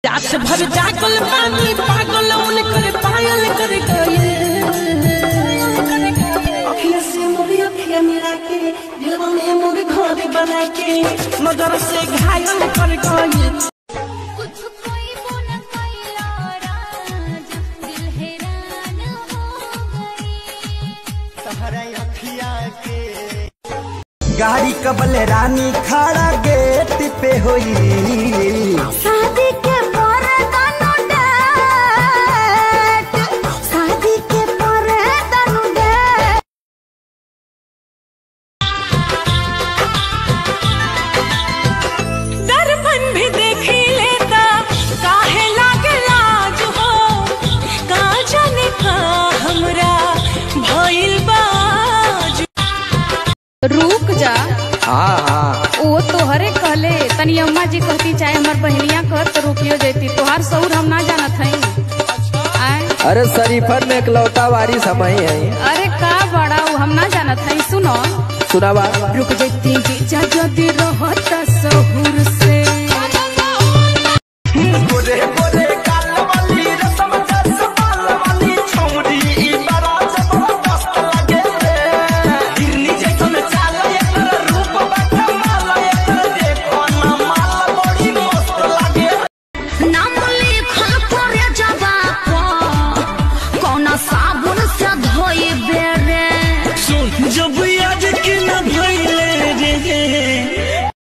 रात भर जागल पानी पागल उनकर पायल कर गए। अखिया से मोरी अखिया मिला के दिलवा में मोर घर बना के नजर से घायल कर गए। कुछ कोई वो न कैला राज दिल हैरान हो गई। तहरा अखिया के गाड़ी कबल रानी खड़ा गेट पे होई। शादी के पर दानु डेट, शादी के पर दानु डेट। दर्पण भी देखी लेता काहे लागे लाज हो, का जाने का हमरा भइल बाज। रुक जा। हाँ हाँ वो तोहरे कहले तनी अम्मा जी कहती चाहे हमर बहनिया कहत तो रुकियो जैती। तोहार सौर हम ना जानत हई। आय अरे शरीफन में इकलौता वारिस हम ही हई। अरे का बड़ा उ हम ना जानत हई। सुनो सुनावा। रुक जैती जीजा जदी रहत